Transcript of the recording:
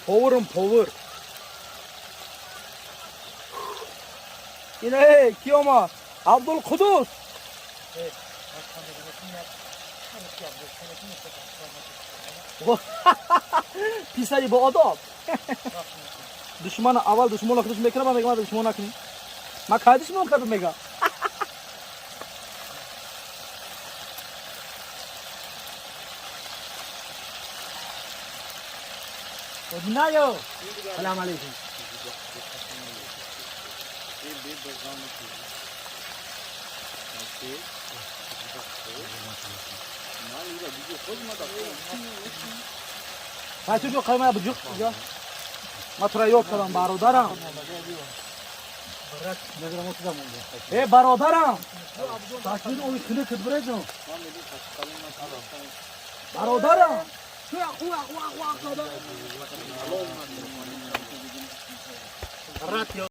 Поварам, повар. Ина ки омад? Абдулқудус. Писари боодоб. Душмана аввал душмона худаш мекунад, ман мегам, душмон накунӣ. Ман кай душмон кардам, мегам. Одинаё. Салам алейкум. Ҳай, ту ҷо қайма буҷуқ. Ма тура ёд кардам, бародарам. Э, бародарам. Тасвир ови хиле кидбреҷо. Бародарам.